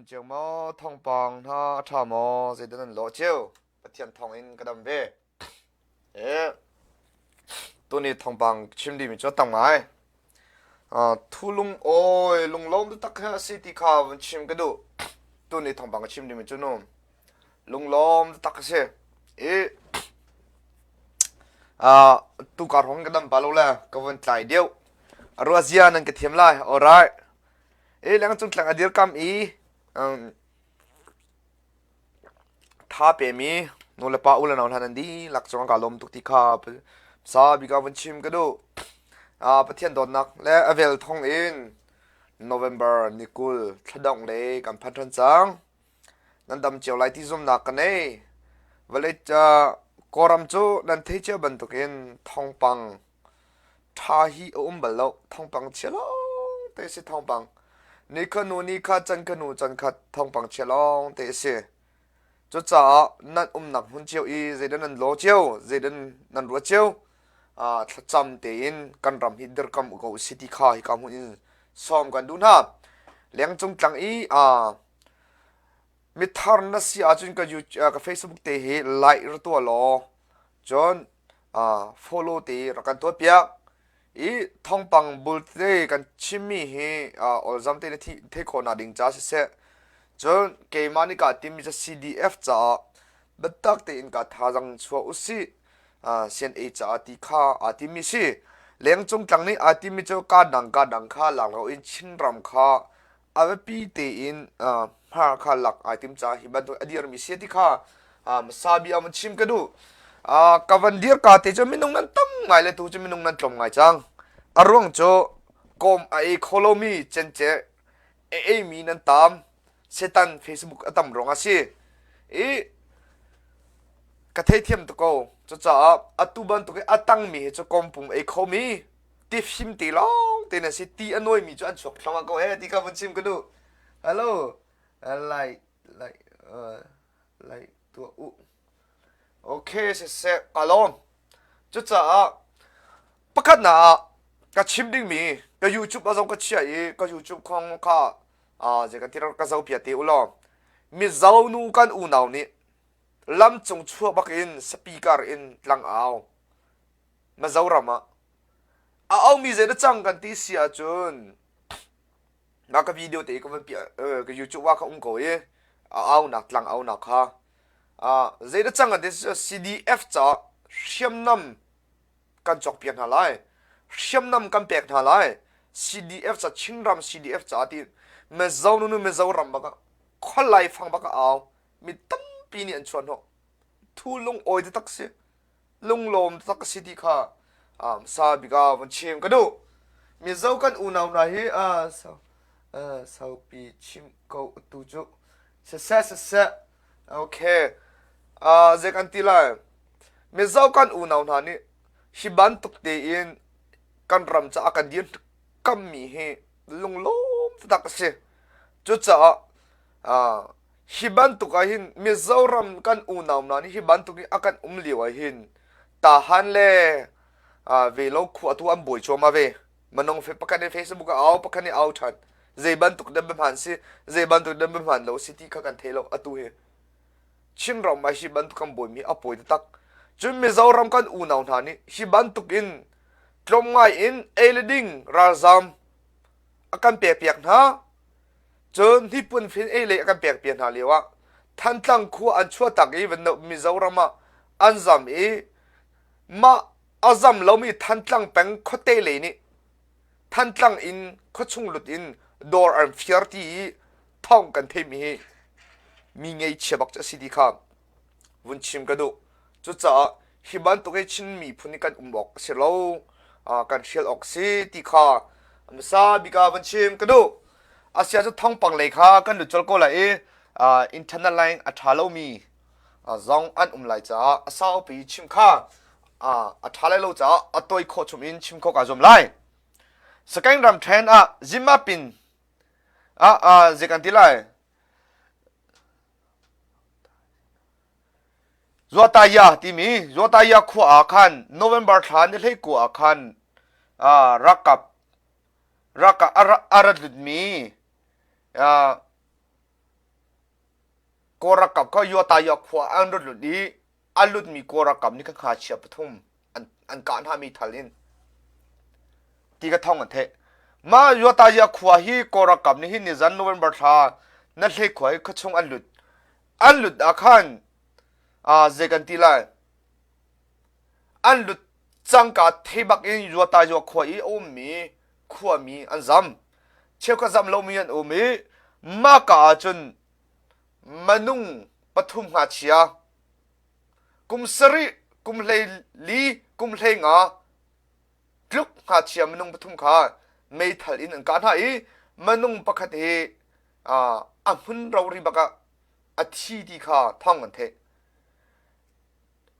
um cio maw? Thawngpang hna a ṭha maw? Zeidah nan lawh cio? Pathian thawng in ka dam ve. Eh, tuni thawngpang chim dimi cu a tam ngai. Uh, thu lung awi lunglawm taktak he a si ti kha vun chim ka duh. Tuni thawngpang ka chim dimi cu nu lunglawm taktak a si. I uh, tukar hong ka dam pa lo le ka vun tlai deuh. A ruah zia nan ka thiam lai. Alright. E lengcung tlang a dirkam i um, tha pemi nulepa u le nau hna nan dihlak cungah kaa lawm tuk ti kha sa bik ah vun chim ka duh. Uh, Pathian dawtnak le a vel thawng in November ni 20 thladongh le kan phan ṭhan cang. Nan dam cio lai ti zumnak ka nei. Vawlei uh, Kawlram cu nan thei cio bantukin thawngpang Ṭha hi a um bal lo. Thawngpang chia lawngte a si thawngpang. Ni kha nu ni kha can kha nu can khat thawngpang chia lawngte a si. Cucaah nan umnak hmun cio i zeidah nan law cio, zeidah nan ruat cio, uh, thlacam tein kan ram hi dirkam ko si ti kha hika hmun in sawm kan duh hna. Lengcung tlang i uh, mithar na si ahcun ka, ka Facebook te hi like ra tuah law cun follow te rak kan tuahpiak i thawngpang bul te kan chimmi hi olzam te na theih khawhnak ding ca siseh cun keimah nih kaa timmi cu CDF caah biatak tein ka thazaang chuah usih CNA caah ti kha aa timmi si lengcung tlang nih aa timmi cu ka dang ka dang kha lak loin Chinram kha a biapi tein hmar kha lak ai tim caah hi bantuk a dirmi si ti kha hmasa bik ah van chim ka duh. Ka van dir ka te cu minung nan tam ngai le tu cu minung nan tlawm ngai cang. A ruang cu kawm a ei kho lomi cenceh a eimi nan tam. Setan Facebook a tam ruang a si. I ka theithiam tuk ko. Cucaah atu bantuk i a tangmi hi cu kawm pum ei khomi tifim te lawng te na si ti a nawimi cu an chuak thluahmah ko he ti kha vun chim ka duh hello like like uh, like tuah u okay siseh ka lawm cucaah pakhat na ah ka chim dingmi ka YouTube a zong ka chia i ka YouTube khong kha uh, zei kan ti ka zo pia te u law Mizo nu kan unau nih lam cung chuak bak in speaker in tlang au Mizoram ah a aumi zei na cang kan ti si ahcun na ka video te ka van piah ka YouTube ah ka um ko i a aunak tlang aunak kha zei na cang kan ti CDF ca hriamnam kan cawk piak hna lai hriamnam kan pek hna lai CDF ca Chinram CDF ca ti Mizo nu nu Mizoram bak ah khualai fang bak ah au mi tampi nih an chuah hnawh thu lung awi taktak si lunglawm tak a si ti kha sa bik ah vun chim ka duh. Mizo kan unau hna hi saupi chim ko tu cu siseh siseh okay zei kan ti lai Mizo kan unau hna nih hi bantuk tein kan ram caah kan dir kammi hi lunglawm taktak a si. Cucaah Hi bantuk ah hin Mizoram kan unau hna nih hi bantuk in a kan um lio ah hin tahan le velo khua tu an buai cuahmah ve. Manung fe pakhat nih Facebook ah au pakhat nih au ṭhan. Zei bantuk dah biahmaan si, zei bantuk dah biahmaan lo si ti kha kan thei lo atu hi. Chinram ah hi bantuk kan buaimi a pawi taktak. Cun Mizoram kan unau hna nih hi bantuk in tlawmngai in ei le ding ralzam a kan pekpiak hna. Cun hnipuan fin ei lei a kan pekpiak hna lioah Thantlang khua an chuahtak i Mizoram ah an zam i mah a zam lomi Thantlang peng khuate lei nih Thantlang in khuachung lut in dawr an fiar ti i thawng kan theimi hi mi ngeichia bak cu a si ti kha vun chim ka duh. Cucaah hi bantuk hi Chin miphun nih kan um awk a si lo, kan hrial awk a si ti kha hmasa bik ah vun chim ka duh. Asia cu thawngpang lei kha kan lut colh ko lai i internet line a ṭha lomi zong an um lai caah a saupi chim kha a ṭha lai lo caah a tawi khawh chung in chim khawh kaa zuam lai. Sagaing ramṭhen ah Zimapin ah zei kan ti lai? Zuataya timi Zuataya khua ah khan November thla ni 19 ah khan ralkap ralkap a rat lutmi. Kawl ralkap kha Yuataya khua an rat lut i a lutmi Kawl ralkap nih kha ngakchia pathum an, an kah hna meithal in ti ka thawng an theih. Mah Yuataya khua hi Kawl ralkap nih hin nizan November thla na hlei khua hi khuachung an lut. An lut ah khan uh, zei kan ti lai an lut cangka thei bak in Yuataya khua i a ummi khuami an zam. Cheukhat zam lomi an um i mah ka ahcun manung pathum ngakchia kum sarih kum 14 kum 15 tluk ngakchia minung pathum kha meithal in an kah hna i minung pakhat hi a hmun rori bak ah a thi ti kha thawng an theih.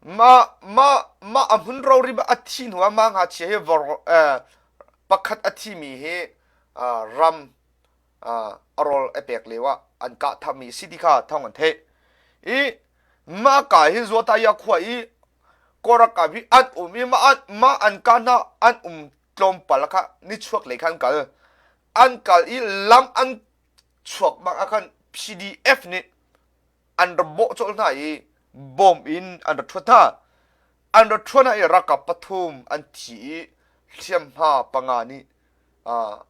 Mah mah mah a hmun rori bak a thi hnu ah mah ngakchia hi vor pakhat a thimi hi ram a rawl a pek lio ah an kah thammi a si ti kha thawng an theih. I mah ka hi Zuataya khua i Kawlralkap hi an um i mah an, mah an kah hna an um tlawmpal kha nichuak lei kha an kal. An kal i lam an chuak bang ah khan PDF nih an ra bawh colh hna i bom in an ra ṭhuat hna. An ra ṭhuat hna i ralkap pathum an thi i hliamhma panga nih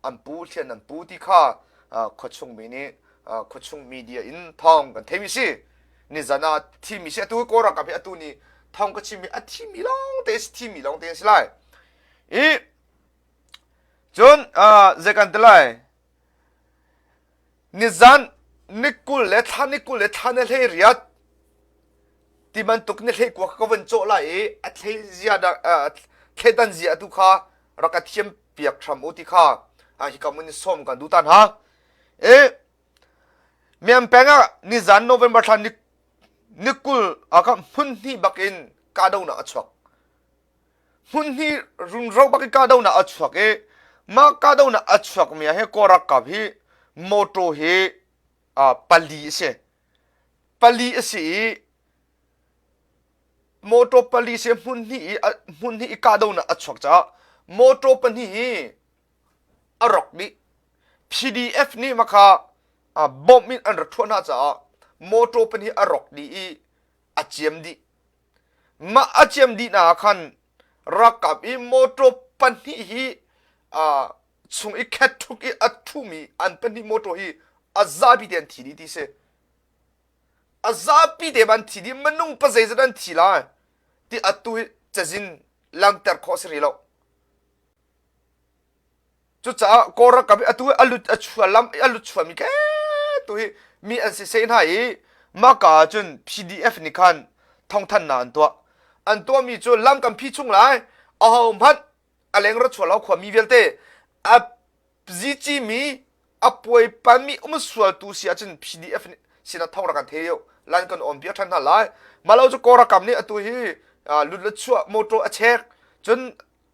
an pu hlian an pu ti kha khuachung mi nih khuachung media in thawng kan theimi si nizan ah thimi si atu Kawl ralkap hi atu ni thawng ka chimmi a thimi lawng te si thimi lawng te si lai i cun zei kan ti lai nizan ni 20 le thla ni 20 le thla ni 18 ti bantuk ni 19 ka van cawh lai i a thlei zia thleidan zia tu kha rak ka thiam piak hram u ti kha hika mun sawm kan duh tan ha e miam peng ah nizan November thla ni ni 20 a ka hmun hnih bak in kahdohnak a chuak hmun hnih runro bak in kahdohnak a chuak i mah kahdohnak a chuak mi ah hi Kawl ralkap hi motor hi pali a si pali a si i motor pali si hmun hnih i hmun hnih i kahdohnak a chuak caah motor pahnih hi a rawk dih PDF nih makha bomb in an ra thuah hna caah motor pahnih a rawk dih i a ciam dih Mah a ciam dih hna ah khan ralkap i motor pahnih hi chung i khetthuk i a ṭhumi an pahnih motor hi a zapi te an thi dih ti si. A zapi te an thi dih minung pa zeizat an thi lai ti atu hi cazin langhter khawh si rih lo. Cucaah Kawl ralkap hi atu hi a lut a chuah lam a lut chuahmi ke tu hi mi an si seh hna i mahka ah cun PDF nih khan thawngthanhnak an tuah. An tuahmi cu lam kan phi chung lai aho hmanh a leng ra chuah lo khuami vialte a zici mi a puaipanmi um sualtu si ahcun PDF nih sinah thawng rak kan thei u lan kan on piak ṭhan hna lai. Mah lo cu Kawl ralkap nih atu hi lut le chuah motor a check cun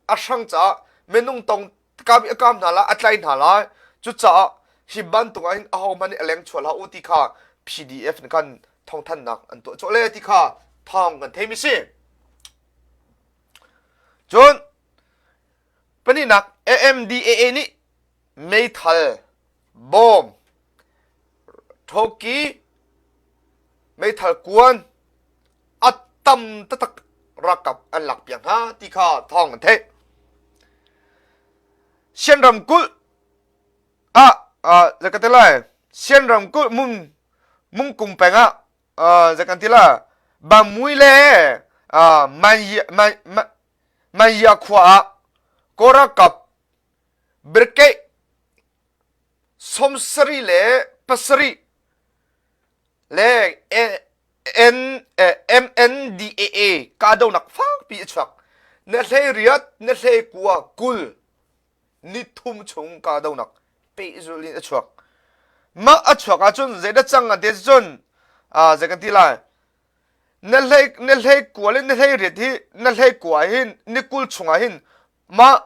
a hrang caah minung tong kam i a kam hna lai a tlai hna lai cucaah hi bantuk ah hin ahohmanh nih a leng chuah hlah u ti kha PDF nih khan thawngthanhnak an tuah cawh le ti kha thawng kan theimi si cun pahnihnak AMDAA nih meithal bom thoki meithal kuan a tam taktak ralkap an lak piak hna ti kha thawng an theih. Shan ramkulh ah uh, ka ti lai Shan ramkulh mung mungkung peng ah uh, kan ti la Bangmui le uh, Manya khua ah Kawl ralkap brigade 77 le N MNDAA kahdohnak fakpi a chuak. Na hlei riat, na hlei kua, 20 ni thum chung kahdohnak pehzulh in a chuak. Mah a chuak ahcun zeidah cang an ti cun zei kan ti lai na hlei na hlei kua le na hlei riat hi na hlei kua hin ni 20 chungah hin mah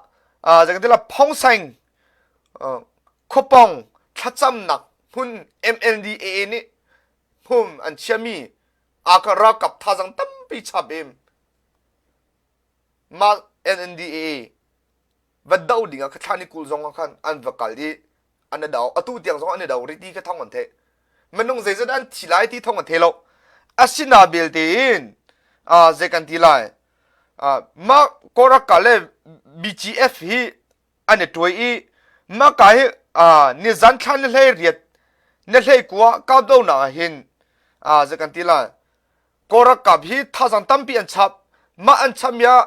zei kan ti lai phongsaing khuapong thlacamnak hmun MNDAA nih hum an chiami aa ralkap thazang tampi chap in mah NNDAA va do ding ah thla ni 20 zong ah khan an va kal i an i do atu tiang zong an i do rih ti kha thawng an theih. Minung zeizat an thi lai ti thong an thei lo. Asina belte in zei kan ti lai? Mah Kawlralkap le BGF hi an i tuai i mah ka hi nizan thla ni hlei riat ni hlei kua kahdohnak ah hin zei kan ti lai? Kawlralkap hi thazaang tampi an chap. Mah an chapmi ah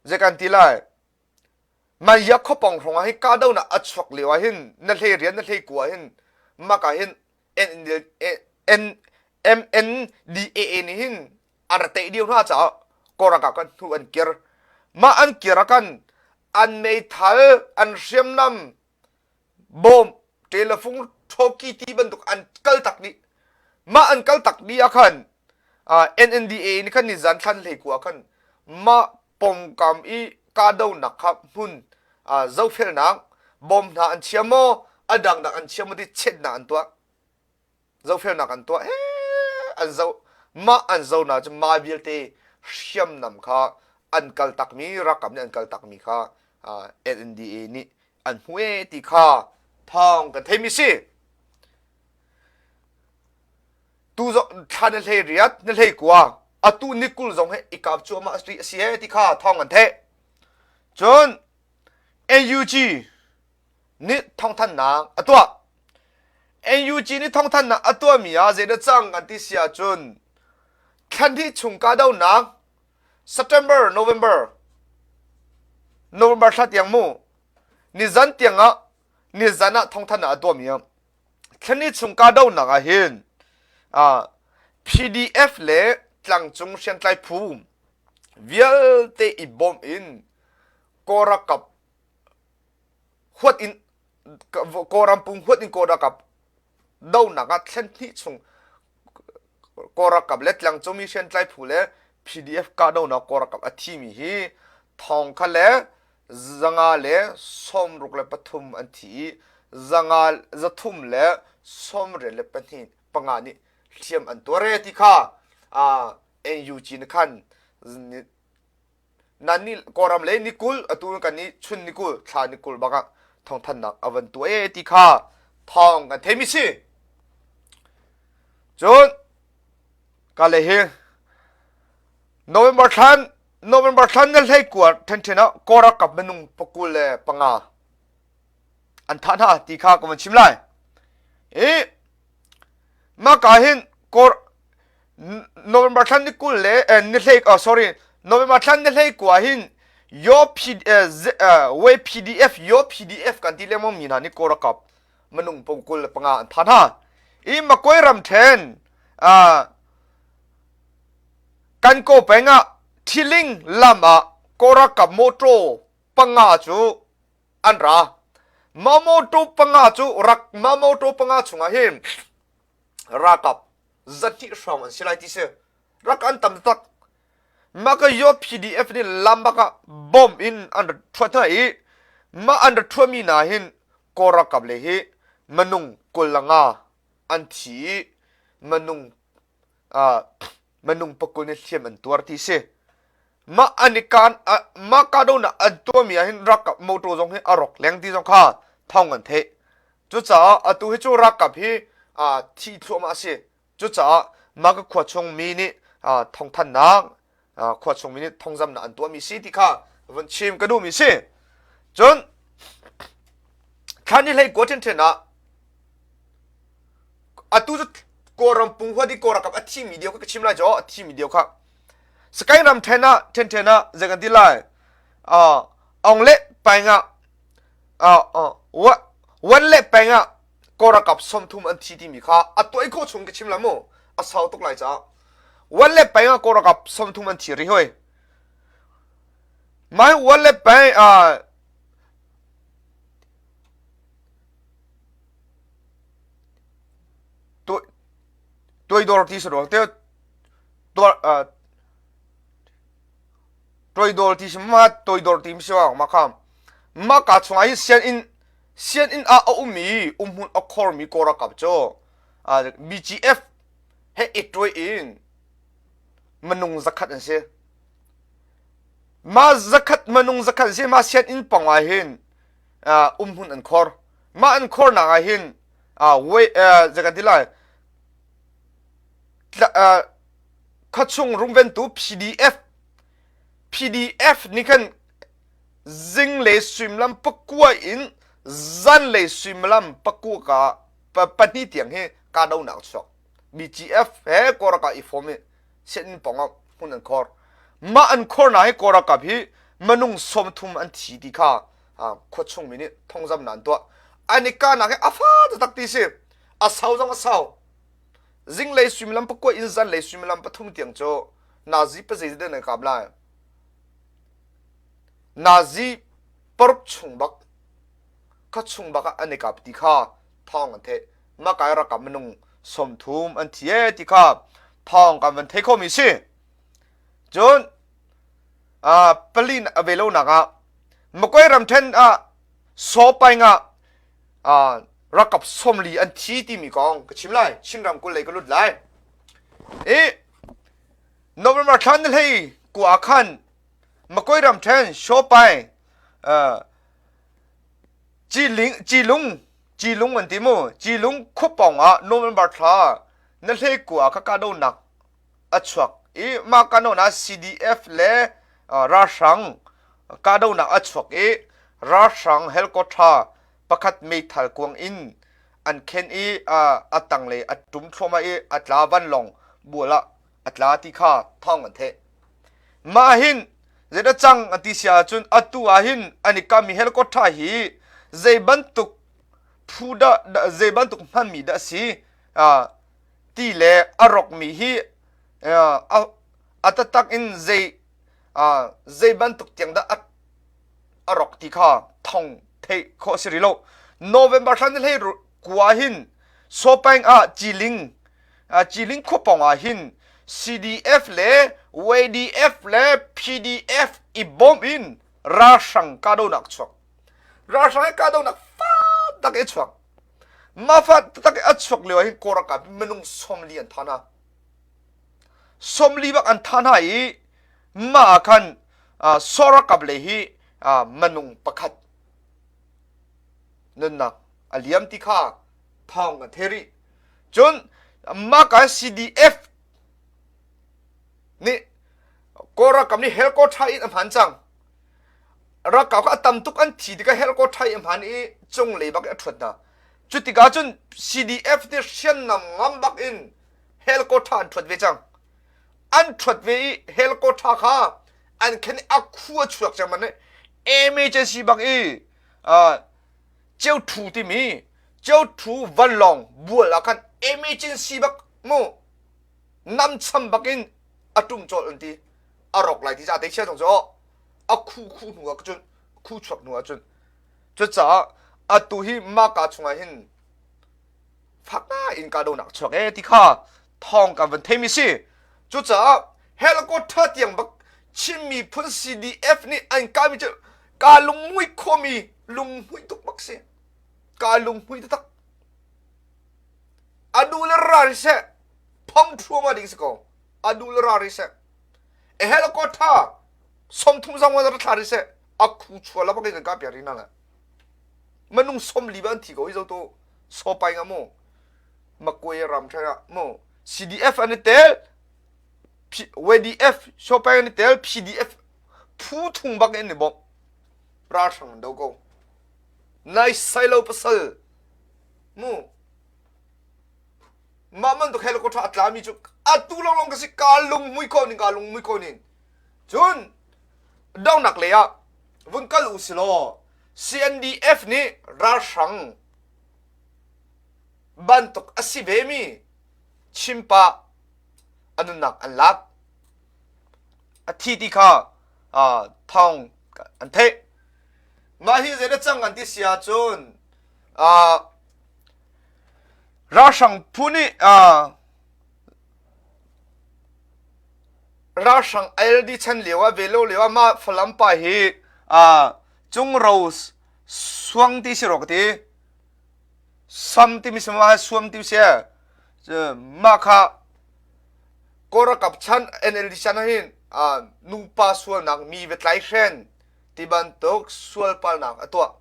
zei kan ti lai? Maya khuapawng hrawng ah hin kahdohnak a chuak lio ah hin na hlei rian na hlei kua hin maka hin MNDAA nih hin an ra teih dih hna caah Kawlralkap kan hnu an kir. Mah an kir ah khan an meithal an hriamnam bawm telefung ṭhawki ti bantuk an kal tak dih. Mah an kal tak dih ah khan NNDA nih khan nizan thlan hlei ku ah khan mah pawngkam i kahdohnak kha hmun zohfelnak bom hna an chia maw a dangdang an chia maw ti chetnak an tuah. Zohfelnak an tuah he an zoh mah an zohnak cu mah vialte hriamnam kha an kal takmi ralkap nih an kal takmi kha NNDA nih an hmu e ti kha thawng kan theimi si. Tu thla na hlei riat na hlei kua atu ni kul zong he i kap cuahmah a si e ti kha thawng kan theih. Cun NUG nih thawngthanhnak a tuah. NUG nih thawngthanhnak a tuahmi ah zeidah cang an ti si ahcun thlanhnih chung kahdohnak September, November, November thla tiang mu nizan tiang ah nizan ah thawngthanhnak a tuahmi ah thlanhnih chung kahdohnak ah hin PDF le tlangcung hriamtlai phu vialte i bawmh in Kawl ralkap huat in Kawlram pum huat in Kawl ralkap donak ah thlen hnih chung Kawl ralkap le tlangcungmi hriamtlai phu le PDF kahdohnak Kawl ralkap a thimi hi thong kha le 563 an thi i 392 panga nih hliam an tuar e ti kha NUG nih khan Nan nih Kawlram le ni 20 atu kan i chun ni 20 thla ni 20 bak ah thawngthanhnak a van tuah e ti kha thawng kan theimi si. Cun ka le hi November thlan November thlan na hlei kua ṭhenṭhen ah Kawlralkap minung pakul le panga an thah hna ti kha ka van chim lai. I mah ka hin Kawr November thla ni 20 le eh, ni hlei oh, sorry November thla ni hlei kua hin yo P, eh, Z, eh, we PDF yo PDF kan ti lengmang mi hna nih Kawlralkap minung pung 25 an than ha i Makoi ram then uh, kan ko peng ah Thiling lam ah Kawlralkap motor panga cu an ra ma motor panga cu rak ma motor panga chungah hin ralkap zahnih hrawng an si lai ti si rak an tam tak mah ka yo PDF nih lam bak ah bomb in an rak thuat hna i mah an rak thuami hna hin Kawl ralkap le hi minung 25 an thi i minung uh, minung pakul nih hliam an tuar ti si mah an i kan mah kahdohnak an tuahmi ah hin ralkap motor zong hi a rawk leng ti zong kha thawng an theih Cucaah atu hi cu ralkap hi thi thluahmah a si. Cucaah mah ka khua chung mi nih thawngthanhnak khua chung mi nih thawngzamnak an tuahmi si ti kha vun chim ka duhmi si. Cun thla ni hlei kua ṭhenṭhen ah atu cu Kawlram punghua di Kawl ralkap a thimi deu kha ka chim lai cu a thimi deu kha Sakaing ram ṭhen ah ṭhenṭhen ah zei kan ti lai Aung le Paing ah wan le peng ah Kawl ralkap 30 an thi timi kha a tuai khawh chung ka chim la mu a sau tuk lai caah wan le peng ah Kawl ralkap 30 an thi ri hoi mai wan le peng tuaidor ti si te toidor ti si ma toidor ti si ma kha mah ka chungah hin sianginn sianginn ah a ummi umhmun a khormi Kawl ralkap cu BGF he i tuai in minung zakhat an si. Mah zakhat minung zakhat an si mah sianginn pang ah hin umhmun an khor. Mah an khornak ah hin Wei zei kan ti lai khuachung rungventu PDF PDF nih khan zinglei suimilam pakua in zanlei suimilam pakua ka pahnih tiang hi kahdohnak chuak. BGF he Kawlralkap i fawm i sianginn pawng ah hmun an khor. Mah an khornak hi Kawlralkap hi minung 30 an thi ti kha khuachung mi nih thongzamnak an tuah. An i kahnak hi a fa taktak ti si. A sau zong a sau. Zinglei suimilam pakua in zanlei suimilam pathum tiang cu nazi pazei den an kap lai. Nazi paruk chung bak khuachung bak ah an i kap ti kha thawng an theih. Makai rakap minung 30 an thi e ti kha thawng kan van thei khomi si. Cun palin a ve lonak ah Makoi ramthen ah Sawpaing ah rakap 40 an thi timi kong ka chim lai. Chin ramkulh lei ka lut lai. I November thla ni hlei kua khan Makoi ramthen Shawpai Cilung Cilung an ti mu Cilung khuapawng ah November thla na hlei kua kha kahdohnak a chuak i mah kahdohnak CDF le ralhrang kahdohnak a chuak i ralhrang helicopter pakhat meithal kuang in an khen i a tanglei a ṭum thluahmah i a tla vanlawng bual ah a tla ti kha thawng an theih. Mah hin zeidah cang an ti si ahcun atu ah hin an i kammi helicopter hi zei bantuk phu dah zei bantuk hmanmi dah a si ti le a rawkmi hi a taktak in zei zei bantuk tiang dah a rawk ti kha thong theih khawh a si rih lo. November thla ni hlei kua hin Sopeng ah Ciling Ciling khuapawng ah hin CDF le YDF le PDF i bawm in ralhrang kahdohnak chuak. Ralhrang i kahdohnak fak tak i chuak. Mah fak tak i a chuak lio ah hin Kawl ralkap minung 40 an tha hna. 40 bak an tha hna i mah ah khan Saw ralkap lei hi minung pakhat nunnak a liam ti kha thawng an thei rih. Cun mah CDF nih Kawl ralkap nih helicopter in a hman cang. Ralkap kha a tam tuk an thi tikah helicopter in a hman i cunglei bak in a ṭhuat hna. Cu tikah cun CDF nih hriamnam ngam bak in helicopter an ṭhuat ve cang. An ṭhuat ve i helicopter kha an khen i a khu a chuak cang man emergency bak i Ceuṭhu timi Ceuṭhu vanlawng bual ah khan emergency bak mu namcham bak in a ṭum colh an ti. A rawk lai ti ca te chia zong cu a khu khu hnu ah cun khu chuak hnu ah cun cucaah atu hi maka chungah hin fak in kahdohnak chuak ee ti kha thawng kan van theimi si. Cucaah helicopter tiang bak Chin miphun CDF nih an kahmi cu kaa lunghmuih khomi lunghmuih tuk bak si. Kaa lunghmuih taktak. A duh le ra ri seh. Phong thluahmah ding si ko. A duh le ra ri seh. A helicopter 30 zong ra thla ri seh. A khu chua la bak in kan kah piak rih hna lai. Minung 40 ba an thi ko i zo to sopai nga mu. Makwe ram ṭhen ah mu CDF an i tel YDF sopai an i tel PDF phu thung bak in i bawmh ralhrang an do ko nai sai lo pasal mu mah man tuk helicopter a tlami cu atu longlong ka si ka lung mui ko ning ka lung mui ko ning cun dongnak lei ah vun kal u si law CNDF nih ralhrang bantuk a si vemi Chimpa a nunnak an lak. A thi ti kha thawng an theih. Mah hi zeidah cang an ti si ahcun ralhrang phu nih ralhrang LD chan lio ah velo lio ah mah Falam pa hi Cungro suang ti si rawk ti Sam timi si ma suam ti si mah kha Kawlralkap chan NLD chan ah hin nupa sualnak mi va tlaihren ti bantuk sualpalnak a tuah.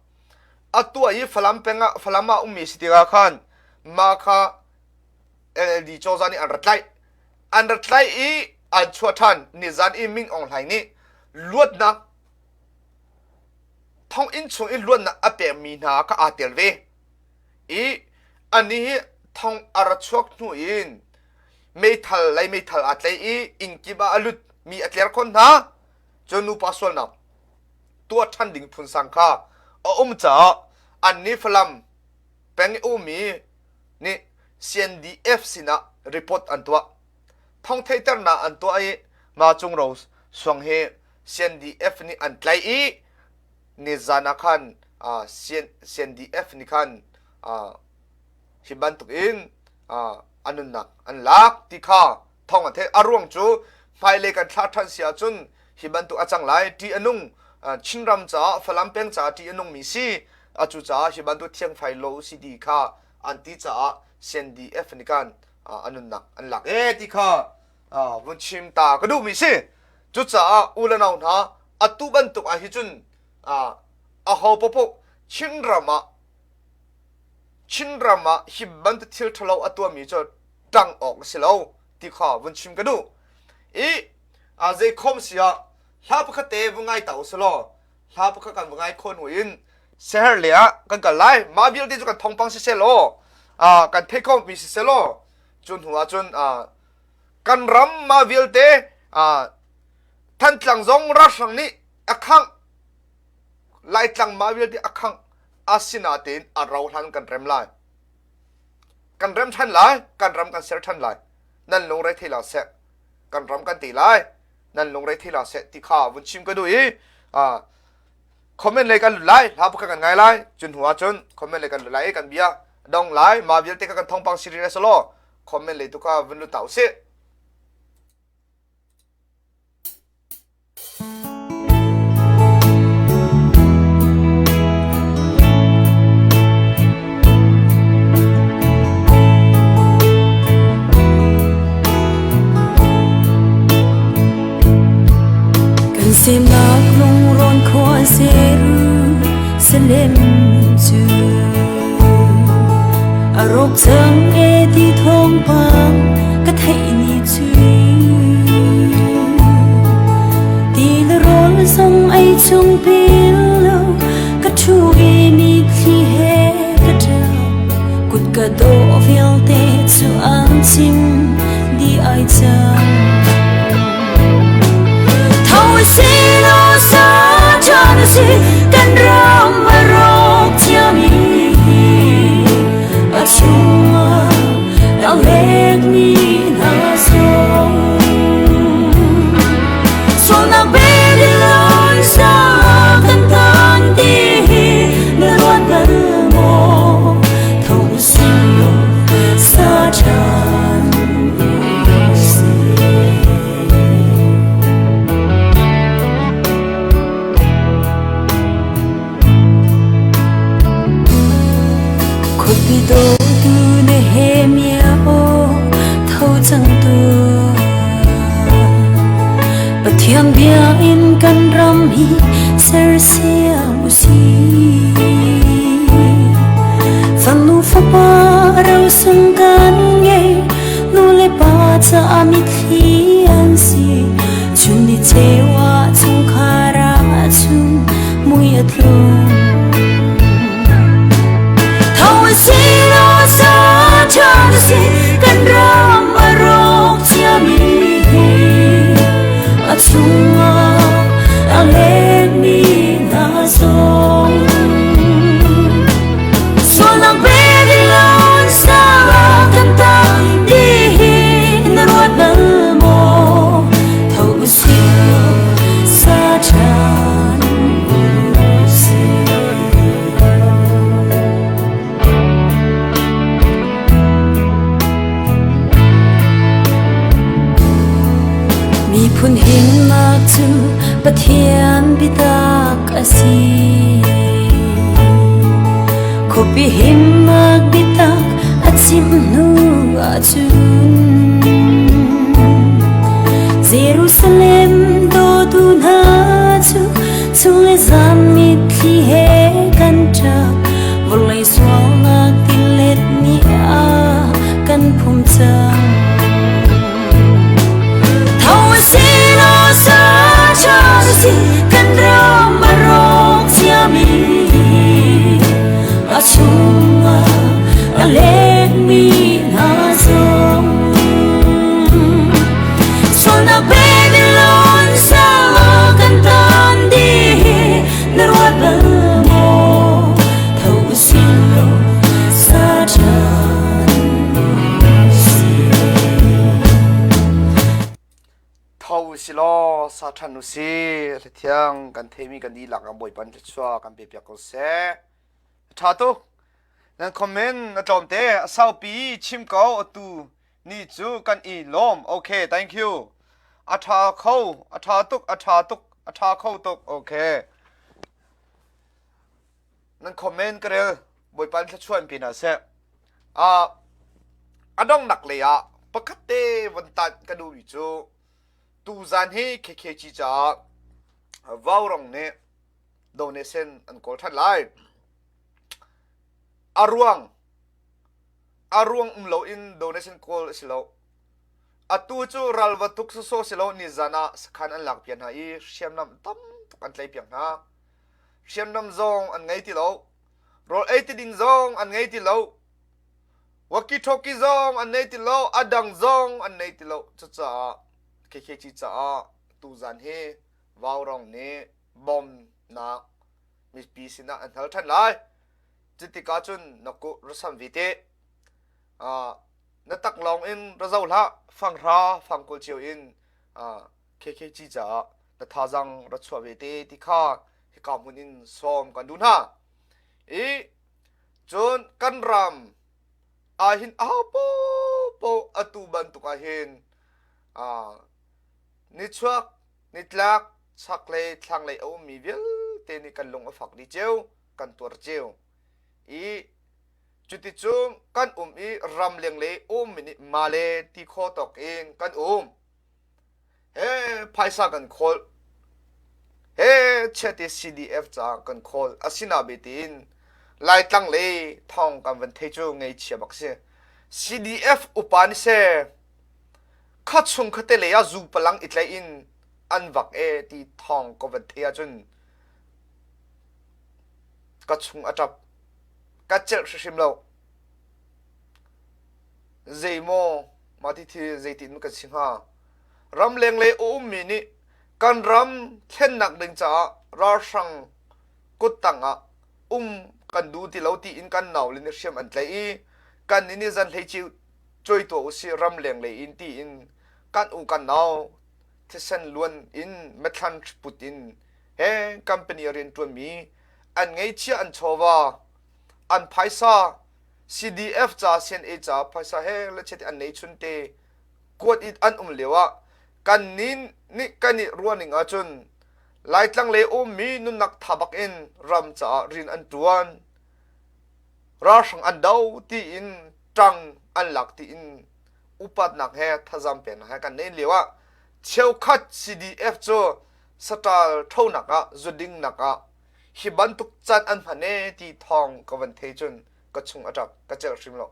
A tuah i Falam peng ah Falam ah ummi si tikah khan. Mah kha NLD cozah nih an rat tlaih. An rat tlaih i an chuah ṭhan. Nizan i Min Aung Hlaing nih luatnak thonginn chung i luatnak a pekmi hna kha aa tel ve. I anih hi thong a ra chuak hnu in meithal lei meithal aa tlaih i inn kip ah a lut mi a tler khon hna. Cun nupa sualnak tuah ṭhan ding phun sang kha a um caah annih Falam peng i ummi nih CNDF sinah report an tuah. Thong theihternak an tuah i Ma Cung Ro Suang hi CNDF nih an tlaih i nizan ah khan CNDF nih khan hi bantuk in a nunnak an lak ti kha thong an theih. A ruang cu hmailei kan thlah ṭhan si ahcun hi bantuk a cang lai. Ṭih a nung. Chinram caah Falam peng caah ṭih a nungmi si. Acu caah hi bantuk thiangfai law si ti kha an ti caah CNDF nih khan a nunnak an lak e ti kha vun chim ta ka duhmi si. Cucaah u le nau hna atu bantuk ah hi cun aho paohpaoh Chinram ah Chinram ah hi bantuk thil ṭhalo a tuahmi cu ṭang awk a si lo ti kha vun chim ka duh. I zeikhom si ah hla pakhat te vun ngai ta u sih law hla pakhat kan va ngai khawh hnu in seher le ah kan kal lai. Mah vialte cu kan thawngpang siseh law kan theih khomi siseh law cu hnu ah cun kan ram mah vialte Thantlang zong ralhrang nih a khangh Laitlang mah vialte a khangh asinain a rau hlan kan rem lai. Kan rem ṭhan lai, kan ram kan ser ṭhan lai. Nan lungre thei la seh. Kan ram kan ti lai. Nan lungre thei la seh ti kha vun chim ka duh i comment lei kan lut lai, hla pakhat kan ngai lai. Cun hnu ah cun comment lei kan lut lai i kan bia dong lai. Mah vialte kha kan thawngpang si rih lai law comment lei tu kha vun lut ta usih. Kan semnak lungrawn khua Jerusalem cu a rawk cang e ti thawngpang ka theih ni cu ti le rawl zong ei chung pil lo ka ṭhu i mitthli he ka ṭap kut ka dawh vialte cu an chim di ai cang Tho si law sa ṭhan si kan ram a rawk ciami hi a chungah a lekmi hna zong sualnak Babylon sa kan tan ti hi na ruat bal maw tho si law sa ṭhan si. Khuapi dawtu Nehemiah aw tho cang tuah. Pathian bia in kan ram hi sersiam usih. Fanu fapa rosung kan ngei, nu le pa caah mitthli an si. Chun ni ceu ah chungkhar ah chun mui a tlung. Tho si law sa ṭhan si kan ram a rawk ciami hi a chungah a lengmi hna zong sualnak Babylon sa kan tang ti hi na ruat bal maw tho usih law sa ṭhan usih. Miphun himnak cu Pathian biatak a si. Khuapi himnak biatak a chim hnu ahcun Jerusalem dawtu hna cu chung le zan mitthli he kan ṭap vawlei sualnak tilet nih a. Kan ram a rawk ciami a chungah a letmi hna zong Sualnak Babylon sal kan tan dih na ruat bal maw tho usih law Satan si Tho usih law sa ṭhan usih. Hlathiang kan theimi kan dihlak ah Bawipa nih thluachuah kan pe piak ko seh. A ṭha tuk. Nan comment a tlawm te. A saupi chim ko atu ni cu kan i lawm. Okay, thank you. A ṭha kho, a ṭha tuk, a ṭha tuk, a ṭha kho tuk. Okay. Nan comment ka rel. Bawipa nih thluachuah in pe hna seh. Uh, a donghnak lei ah pakhat te von tanh ka duhmi cu tuzan hi KKG caah Vaurong nih donation an kawl ṭhan lai. A ruang a ruang um loin donation kawl a si lo. Atu cu ral va tuk sawsawh si lo nizan ah sakhan an lak piak hna i hriamnam tam tuk an tlaih piak hna. Hriamnam zong an ngei ti lo. Rawl ei ti ding zong an ngei ti lo. Walkie-talkie zong an nei ti lo. A dang zong an nei ti lo. Cucaah KKG caah tuzan hi Vaurong nih bawmnak mipi sinah an hal ṭhan lai. Cutikah cun na kuh ra sam ve te. Uh, na taklawng in ra zo hlah. Fanghra fangkul cio in uh, KKG caah na thazang ra chuah ve te ti kha hika hmun in sawm kan duh hna. I cun kan ram ahhin aho popo atu bantuk ahhin uh, nichuak nitlak chaklei thlanglei a ummi vialte nih kan lung a fak dih cio kan tuar cio i cuticun kan um i ramleng le ummi nih male ti kho tawk in kan um he phaisa kan khawl he chiate CDF ca kan khawl asina be tiin Laitlang le thong kan van thei cu ngeichia bak si CDF upa ni se kha chung khate lei ah zu palang i tlaih in an vak e ti thawng ka van theih ahcun ka chung a ṭap ka celh hrimhrim lo zeimaw mah ti thil zeitin kan si hnga ramleng lei a ummi nih kan ram thlennak ding caah ralhrang kuttang ah um kan duh ti lo tiin kan nau le nih hriam an tlaih i kan nih zan hlei cuai tuah usih ramleng lei in tiin kan u kan nau thisen luan in methlan put in he company rian ṭuanmi an ngeihchiah an chawva an phaisa CDF ca CNA ca phaisa he le chet an nei chun te kuat it an um lio ah kan nin nih kan i ruahning ahcun Laitlang le ummi nunnak tha bak in ram caah rian an ṭuan ralhrang an do tiin ṭang an lak tiin upatnak he thazam peknak he kan neih lio ah cheukhat CDF cu saṭal ṭhonak ah zudingnak ah hi bantuk can an hman e ti thawng ka van thei cun ka chung a ṭap ka celh hrim lo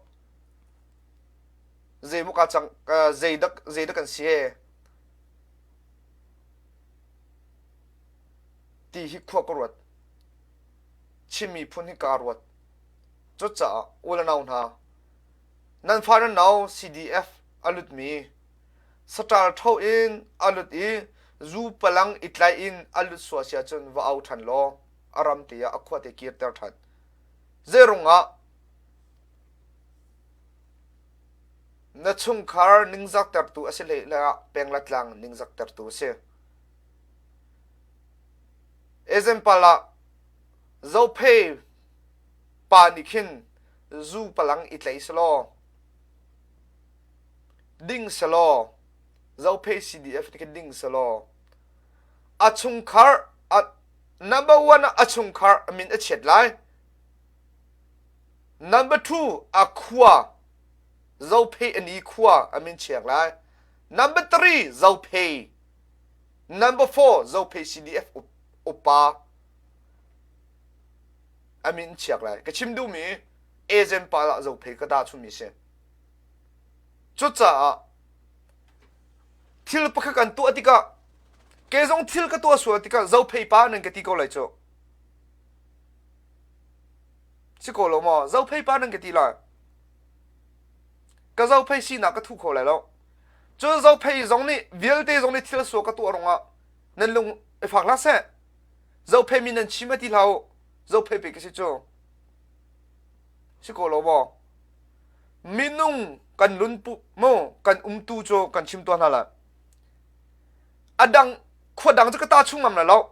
zei muka cang zei dak zei dak kan si e ti hi khua ka ruat Chin miphun hi kaa ruat. Cucaah u le nau hna, nan fa nan nau CDF a lutmi, saṭal ṭho in a lut i zu palang i tlaih in a lut sual si ahcun va au ṭhan law a ram te ah a khua te kirter ṭhan. Zeirung ah na chungkhar ningzaktertu a si hlei ah penglatlang ningzaktertu a si. Example ah Zophei pa nih khin zu palang i tlei selaw ding selaw Zophei CDF nih khin ding selaw a chungkhar a number one ah a chungkhar a min a chiat lai number two a khua Zophei a ni khua a min chiak lai number three Zophei Number 4 Zophei CDF upa a min chiak lai. Ka chim duhmi Ezen pa ah Zophei ka dah chunmi si. Cucaah thil pakhat kan tuah tikah. Kei zong thil ka tuah sual tikah zophei pa nan ka ti ko lai cu. Si ko lo maw? Zophei pa nan ka ti lai. Ka zophei sinak ka thu kho lai lo. Cun zophei zong nih vialte zong nih thil sual ka tuah rungah nan lung i fak hlah seh. Zophei mi nan chim a ti hlah u. Zophei pe ka si cu. Si ko lo maw? Minung kan lun pu mu kan umtu cu kan chim tuah hna lai. A dang khua dang cu ka ta chung ngam lai lo.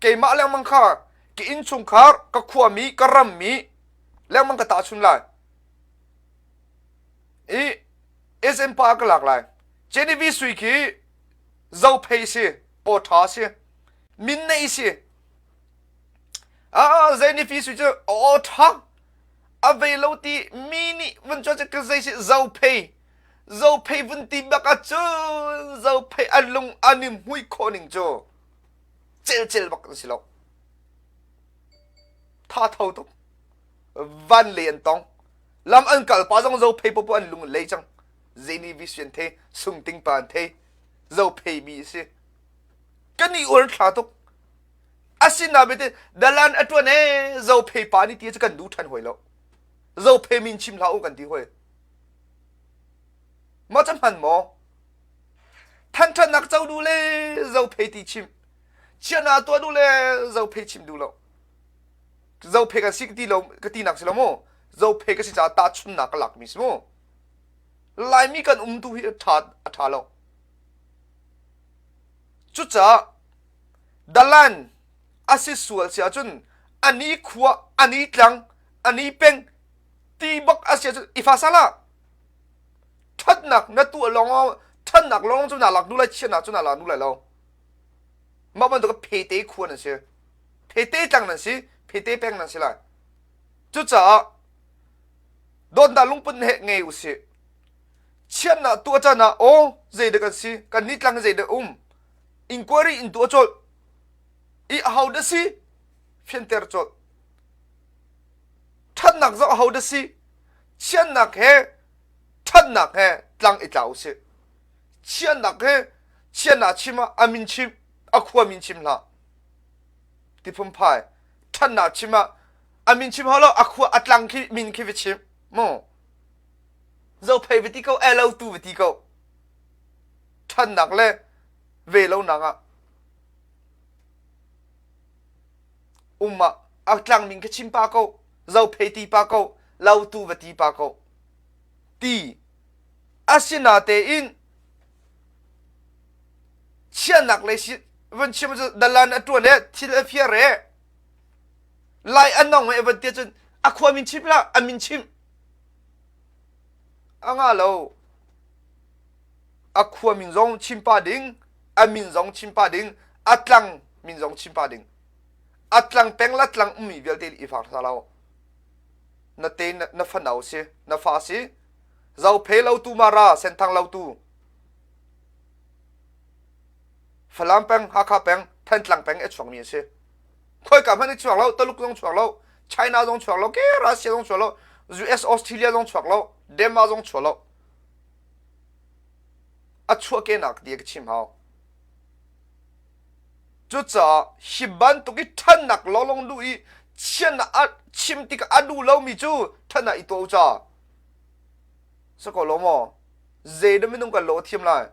Keimah lengmang kha ka innchungkhar, ka khuami, ka rammi lengmang ka ta chun lai. I SM pa ka lak lai. Genevieve Sui khi zophei si, aw ṭha si, min nei si. Ah, Genevieve Sui cu aw ṭha a vei lo ti mi nih vun cu ka zei si zophei zophei vun ti bak ahcun zophei an lung an i hmui khawh ning cu celcel bak an si lo. Tha tho tuk. Van le an tong. Lam an kal pa zong zophei popo an lung lei cang. Zeni vi an thei, sungting pa an thei. Zophei mi si. Kan i uar thla tuk. Asinain dalan a ṭuan ee zophei pa nih ti cu kan duh ṭhan hoi lo. Zophei min chim hlah u kan ti hoi. Maw ca hman maw? Thanṭhatnak co duh le zophei ti chim. Chiahnak tuah duh le zophei chim duh lo. Zophei kan si ka ti lo ka tinak si lo mu. Zophei ka si caah tahchunnak ka lakmi si mu. Laimi kan um tu hi a ṭha a ṭha lo. Cucaah dalan a si sual si ahcun ani khua ani tlang ani peng ti bak a si ahcun i fa sala ṭhatnak na tuah lawng ṭhatnak lawng cu naa lak duh lai chiatnak cu naa lak duh lai lo mah bantuk phete khua nan si phete tlang nan si phete peng nan si lai cucaah dawtnak lungput he ngei usih chiatnak tuah can ah aw zeidah kan si kan ni tlang zeidah um inquiry in tuah colh i aho dah si fianter colh ṭhatnak zoh aho dah si chiatnak he ṭhatnak he tlang i tla usih chiatnak he chiatnak chim ah a min chim a khua min chim hlah ti phunphai ṭhatnak chim ah a min chim hau lo a khua a tlang khi min khi va chim mu zophei va ti ko elo tu va ti ko ṭhannak le ve lonak ah um ah a tlang min kha chim pa ko zophei ti pa ko lautu va ti pa ko ti asinatein chiahnak lei si van chim cu dalan a ṭuan e thil a fiar e lai an nong e van tia cun a khua min chim la a min chim a nga lo a khua min zong chim pa ding a min zong chim pa ding a tlang min zong chim pa ding a tlang peng la tlang ummi vialte i fak hna lo na te na fanau si na fa si zophe lo tu mara senthang lo tu Falam peng Hakha peng Thantlang peng e chuak mi a si khoi ka hmanh i chuak lo Taluk zong chuak lo China zong chuak lo ke Russia zong chuak lo US Australia zong chuak lo Denmark zong chuak lo a chuahkehnak ti ka chim hau. Cucaah hi bantuk i ṭhannak lawnglawng duh i chiatnak a chim tikah a duh lomi cu ṭhatnak i tuah u ca. Si ko lo maw? Zei dah minung kan lo a thiam lai?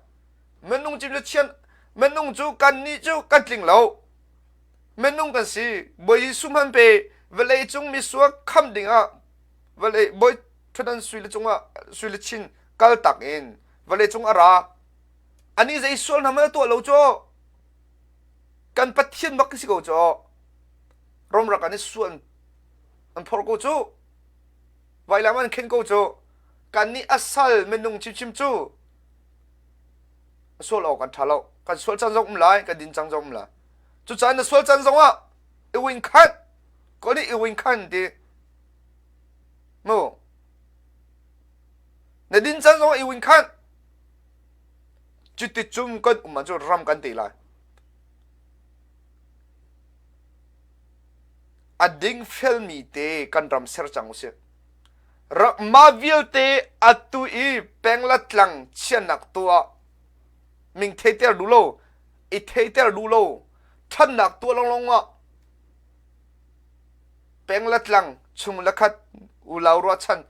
Minung cim cu chian minung cu kannih cu kan tling lo. Minung kan si. Bawi Jesuh hman pe vawlei cung misual kham dingah vawlei bawi ṭhutdan sui le cungah sui le chin kaltak in vawlei cung a ra. Anih zei sual hna hmanh a tuah lo cu kan Pathian bak si ko cu Rom rak an i sual an phorh ko cu vailam an khen ko cu kannih a sal minung chimchim cu sual awk an ṭha lo kan sual caan zong um lai kan din cang zong um lai cucaah na sual caan zong ah i win khan ko nih i win khan ti mu na din caan zong ah i win khan cuti cum kan um ahcun ram kan te lai a ding felmi te kan ram ser cang usih mah vialte atu i pengla tlang chianak tuah ming theiter duh lo. I theiter duh lo ṭhannak tuah lawnglawng ah peng le tlang chung le khat ulau ruahchan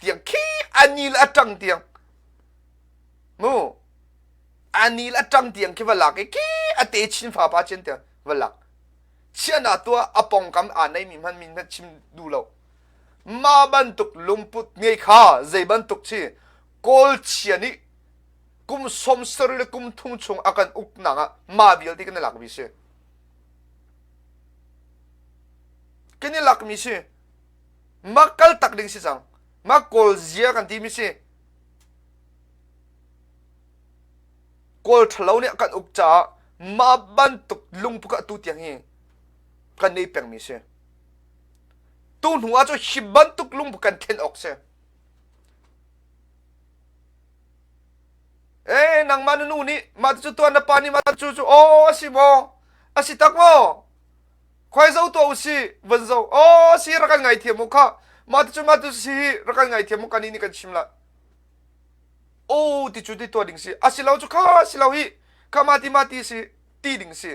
tiang khi ani le a ṭang tiang mu ani le a ṭang tiang khi va lak i khi a te chin fa pa chin tiang va lak chiahnak tuah a pongkam aa neimi hman min hmanh chim duh lo mah bantuk lungput ngei kha zei bantuk chi kawl chia nih kum som sarih le kum thum chung a kan uknak ah mah vialte kan i lakmi si kan i lakmi si mah kal tak ding si cang mah kawl zia kan timi si kawl ṭhalo nih a kan uk caah mah bantuk lungput atu tiang hi kan nei pengmi si tu hnu ah cu hi bantuk lungput kan thlen awk si Eh nangmah na nu nih mah cu tuan na pa nih mah cu cu aw a si maw a si tak maw khoi zo tuah u si van zo aw si rak kan ngaithiam u kha mah cu mah cu si hi rak kan ngaithiam u kan nih kan chim la o ti cu ti tuah ding si a si lo cu kha si lo hi kha ma ti ma ti si ti ding si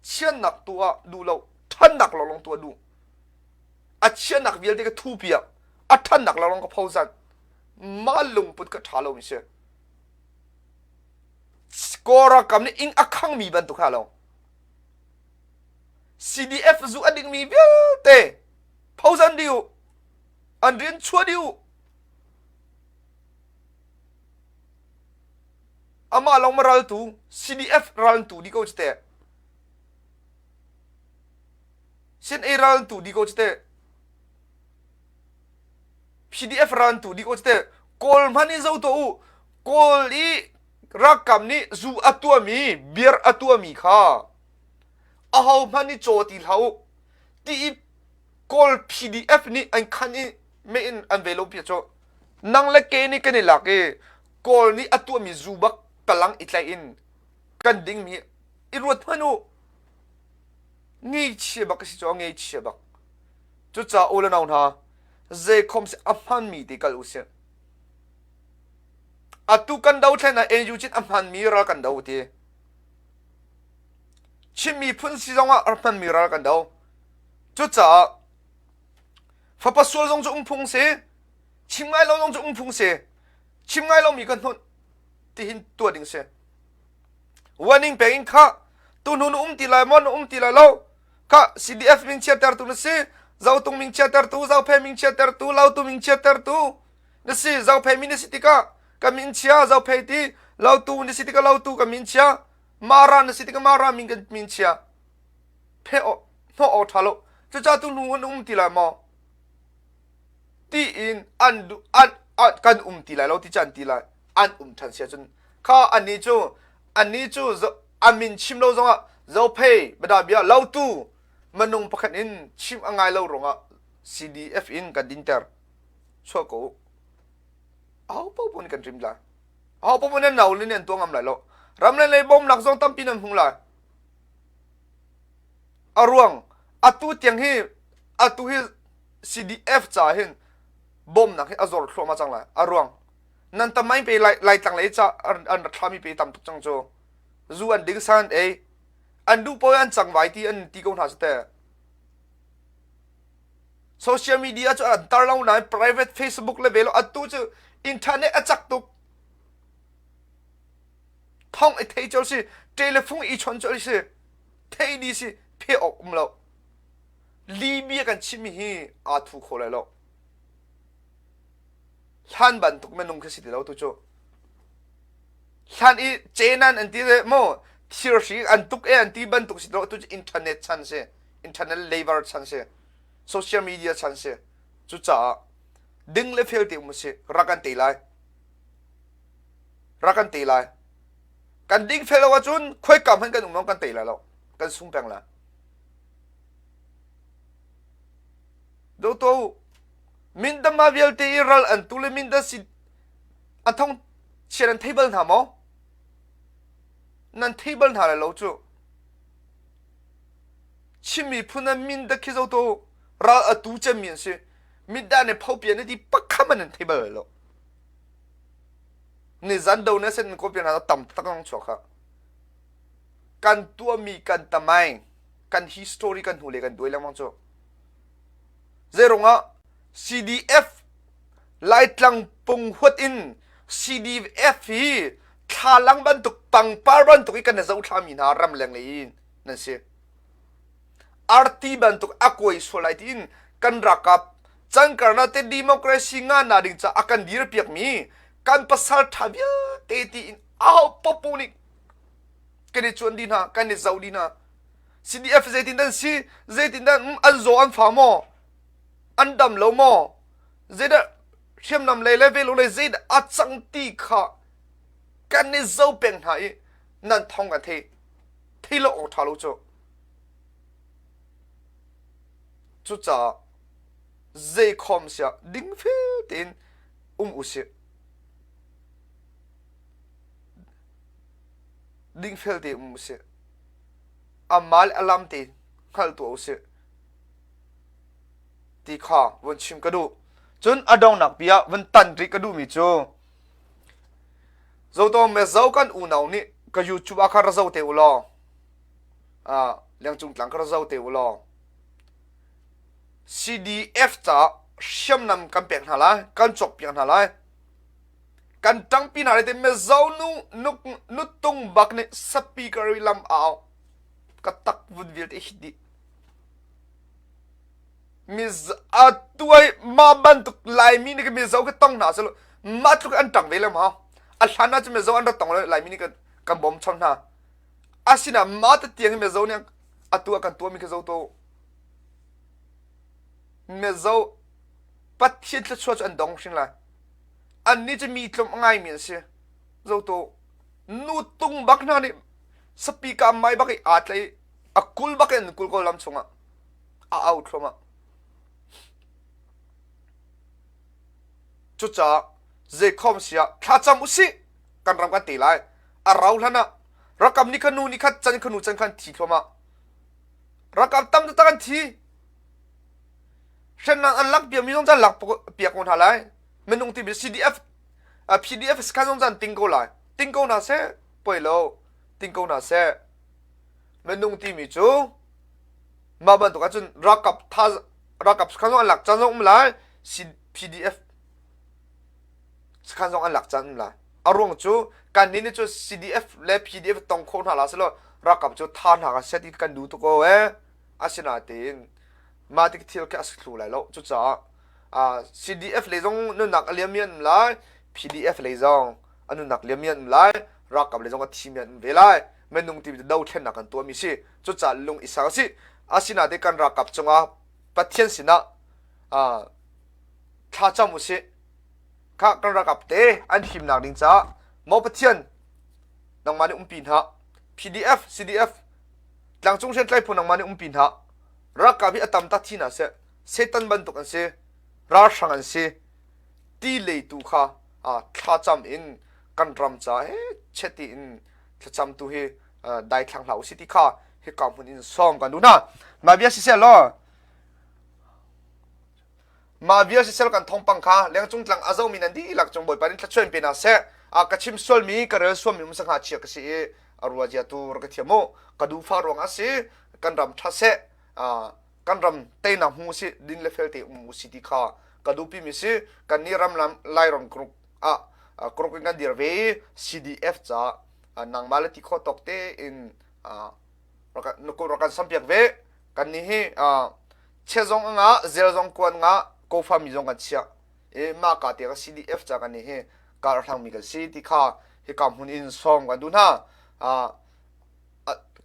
chiannak tu ah duh lo thannak lawng tuah duh a chiannak vialte ka thu piak a thannak lawng ka phozan mah lungput ka ṭha lomi si. Kawlram nih ing a khangmi bantuk ha lo. CDF zu a dingmi vialte phozan dih u. An rian chuah dih u. Amah lawng ma raltu CDF raltu di ko cu te. CNA raltu di ko cu te. PDF ran tu dih ko te kawl hman in zo to u kawl i rakam nih zu a tuahmi beer a tuahmi kha aho hman i caw ti hlah u ti i kawl PDF nih an khan i me in an ve lo pia cu nang le ke nih kan i lak i kawl nih a tuahmi zu bak palang i tlaih in kan dingmi i ruat hman u ngeichia bak si cu ngeichia bak Cucaah u le nau hna, zeikhom si a hmanmi ti kal u sih. Atu kan dothlen ah NU cin a hmanmi ral kan do ti. Chin miphun si zong ah a hmanmi ral kan do. Cucaah fapa sual zong cu um phung si, chim ngai lo zong cu um phung si, chim ngai lomi kan hnunh tihin tuah ding si. Warning pek in kha tu hnu na um ti lai maw na um ti lai lo Kha CDF min chiattertu na si, Zotung min chiattertu, Zophei min chiattertu, Lautu min chiattertu na si, Zophei min na si tikah ka min chia, Zophei ti, Lautu na si tikah Lautu ka min chia, Mara na si tikah Mara min kan min chia. Phe o hnawh awk ṭha lo. Cucaah tu hnu an um ti lai maw? Tiin an an kan um ti lai lo ti cu an ti lai. An um ṭhan si ahcun kha annih cu annih cu a min chim lo zongah Zophei bia lautu minung pakhat in chim a ngai lo ruangah CDF in kan dinter chuah ko u aho paoh nih kan rim lai aho paoh nih nau nih an tuah ngam lai lo ramleng lei bawmnak zong tampi nan hmu lai a ruang atu tiang hi atu hi CDF ca hin bawmnak hi a zor thluahmah cang lai a ruang nan tamai pe laitlang lei ca an rak thlami pe tam tuk cang cu zu an ding san ei an duh paoh an cang vai ti an ti ko hna te social media cu an tar lo nain private facebook le velo atu cu internet a cak tuk thong i thei chol si telephone i chon chol si thei di si phe ok um lo Libya kan chimmi hi aa thu kho lai lo hlan bantuk minung khi si ti lo tu cu hlan i cenan an ti le mo thirhri an tuk e an ti bantuk si lo tu cu internet chan si internet labor chan si social media chan si cucaah ding le fel te um si rak an te lai rak an te lai kan ding fel lo ahcun khoika hmanh kan um lo kan te lai lo kan sung peng lai Do to Mindama vialte i ral an tu le minda si an thong chia nan thei bal hna maw? Nan thei bal hna lai lo cu. Chin miphun an minda khi zo to ral a tu cemmi an si. Minda ne pho pian ti pakham an thei bal lai lo. Ni zan do na sen ko pian hna tam tak ang chuak ha. Kan tuahmi kan tamaing, kan history kan hnu le kan duai lengmang cu. Zeirungah CDF Laitlang punghuat in CDF hi thlalang bantuk pangpar bantuk i kan zoh thlami hna ramleng lei in nan si. Arti bantuk a kuai sual lai tiin kan rakap cangkarna te democracy nga na ding ca a kan dir piak mi kan pasal tha vialte tiin aho popo nih kan i cuan di hna kan i zoh di hna CDF zeitin dan si zeitin dan an zaw an fa maw an dam lo maw zeidah hriamnam lei le velo lei zeidah a cang ti kha kan i zo peng hna i nan thong kan thei thei lo awk ṭha lo cu cucaah zei khom siah dingfel tein um usih dingfel tein um usih amah le alam te hngal tuah usih ti kha vun chim ka duh. Cun a donghnak bia vun tan rih ka duhmi cu Zoto Mezo kan unau nih ka YouTube ah kha ra zo te u law ah lengcung tlang kha ra zo te u law CDF ca hriamnam kan pek hna lai kan cawk piak hna lai kan ṭangpi hna lai te Mizo nu nuk nutung bak nih speaker i lam au ka tak vun vialte hit dih Miz atu ai mah bantuk Laimi nih Mizo ka tong hna selo mah tluk an ṭang ve le ma a hlan ah cun Mizo an rak tong lo Laimi nih kan kan bawm chom hna asina mah te tiang hi Mizo nih atu ah kan tuahmi kha zo to Mizo Pathian thluachuah cu an dong hring lai annih cu mi tlawm ngaimi an si zo to nu tung bak hna nih speaker mai bak i aa tlai a kul bak in kul ko lam chungah a au thluahmah. Cucaah zeikhom si ah thlacam usih kan ram kan te lai. A rau hlan ah rakam ni kha nu ni khat can kha nu can khan thi thluahmah. Rakam tam taktak an thi. Hrennak an lak piak mi zong can lak piak ko hna lai. Minung ti CDF PDF khan zong can ting ko lai. Ting ko hna seh poi lo. Ting ko hna seh. Minung timi cu mah bantuk ahcun ralkap tha ralkap sakhan zong an lak caan zong um lai PDF sakhan zong an lak caan um lai a ruang cu kan nih nih cu CDF le PDF tong kho hna la selaw ralkap cu tha hna ka set i kan duh tuk ko eh asinain mah tik thil khi a si thlu lai lo cucaah CDF lei zong nunnak a liam mi an um lai PDF lei zong a nunnak liam mi an um lai ralkap lei zong a thi mi an um ve lai minung ti dothlennak kan tuahmi si cucaah lung i sang si asinain kan ralkap cungah Pathian sinah thla cam usih kha kan ralkap te an himnak ding caah maw Pathian nangmah nih umpi hna PDF CDF tlangcung hriamtlai phu nangmah nih umpi hna ralkap hi a tam ta thi hna seh Satan bantuk an si ralhrang an si ti leitu kha thlacam in kan ram ca he cheti in thlacam tu hi daithlang hlah usih ti kha hika hmun in sawm kan duh hna. Mah bia siseh law mah bia siseh kan thawngpang kha lengcung tlang a zomi nan dihlak cung Bawipa nih thluachuah pe hna seh. A ka chim sualmi ka rel sualmi um sangha chia ka si i a rua zia tu rak ka thiam u. Ka duhfa ruang a si kan ram ṭha seh kan ram teinak hmu si din le fel te um u si ti kha ka duhpi mi si kan nih ram lam Lairam group ah group in kan dir ve i CDF ca nangmah le ti kho tawk te in rak kan sampiak ve kan nih hi chia zong a ngah zel zong kuan ngah kofa mi zong kan chiah i mah ka te ka CDF ca kan nih hi kar hlang mi kan si ti kha hika hmun in sawm kan duh hna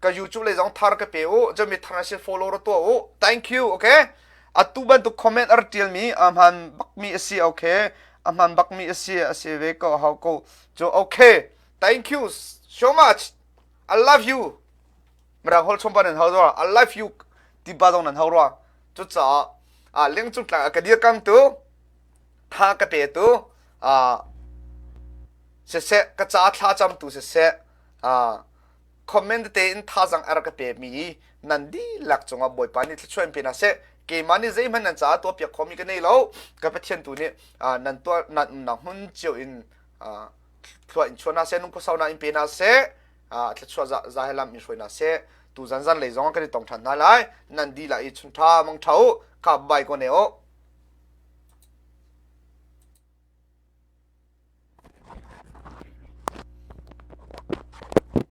ka YouTube lei zong thar ka pe u cun mi thar sin follow ra tuah u thank you okay atu bantuk comment ar tial mi a hman bak mi a si okay a hman bak mi a si a si ve ko hau ko cu okay thank you so much I love you mirang hol chom pa nan hau rua I love you ti pa zong nan hau rua cu caah a leng cung tlang a ka dir kam tu tha ka pe tu a siseh ka ca thla cam tu siseh comment tete in thazang a rak ka pemi nan dihlak cungah Bawipa nih thluachuah in pe hna seh. Keimah nih zeihmanh nan caah tuahpiak khomi ka nei lo. Ka Pathian tu nih nan tuah nan umnak hmun cio in thlua in chuah hna seh, nungkhua saunak in pe hna seh. Thluachuah za he lam in hruai hna seh. Tu zan zan lei zong kan i tong ṭhan hna lai. Nan dilah i chun ṭha mang ṭha u. Ka bai ko ne u.